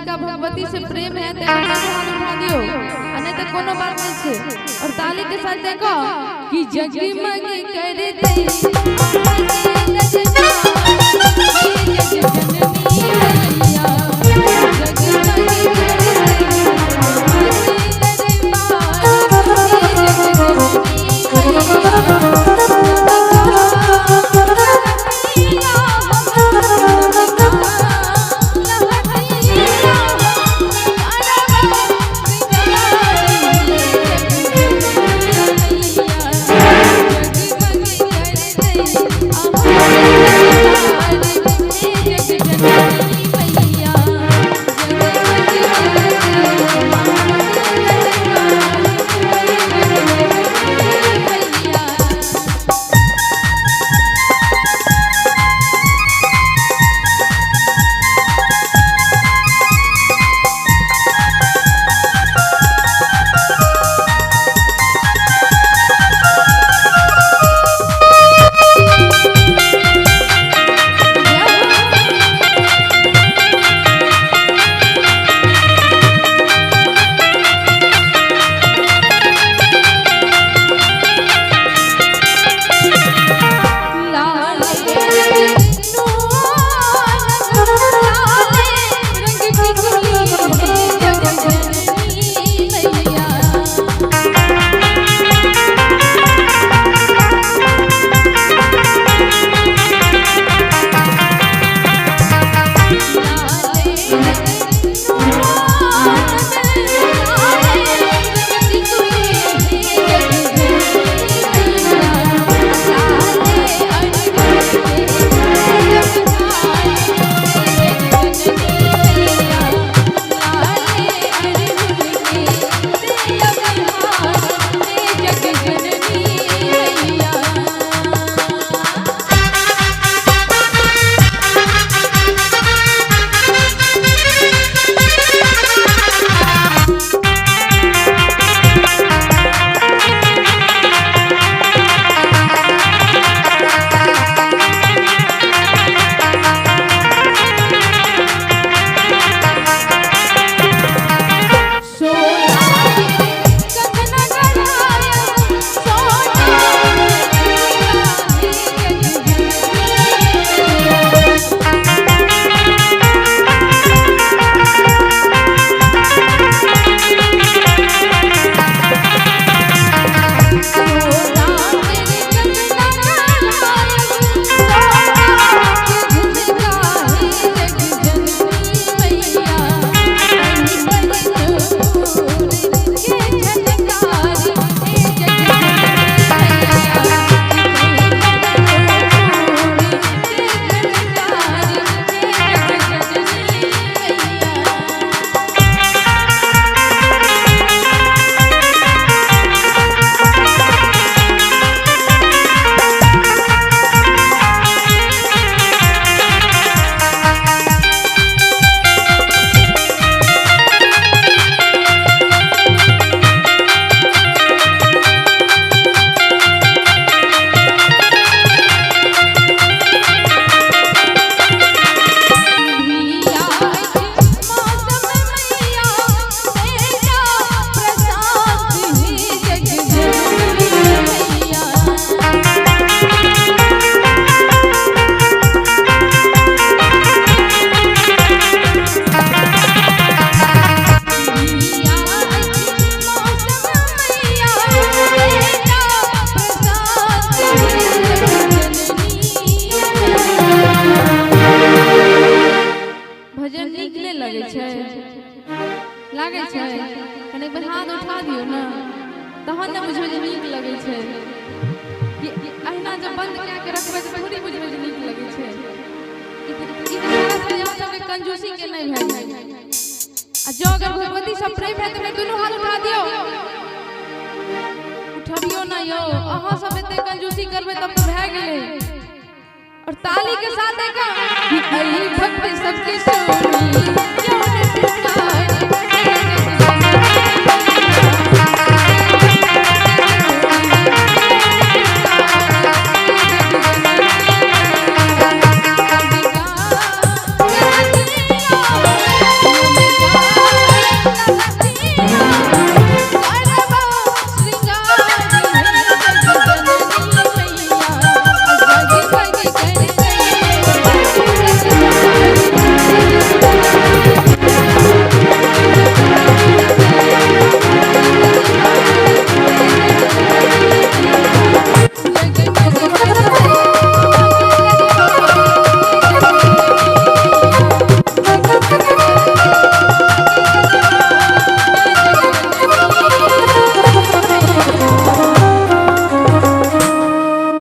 जिनका भगवती से प्रेम है ते हाथ उठा दियो, आ नहीं तो कोनो बात नहीं छे। और ताली के साथ देखो कि जगमग कर दे लागे छै कने बेर हाथ उठा दियो ना, तहन ने बुझबै जे नीक लगै छै। कि अहिना जब बंद कए के रखबै तऽ थोड़ी बुझबै जे नीक लगै छै। ई सबके कंजूसी के नहीं भए जाइ। आ जो अगर भगवती सब प्रेम है तऽ दुनू हाथ उठा दियो, उठबियो ना यो, अहाँ सब एते कंजूसी करबै तब तऽ भए गेलै। और ताली के साथ एक भक्त सबके सोनी।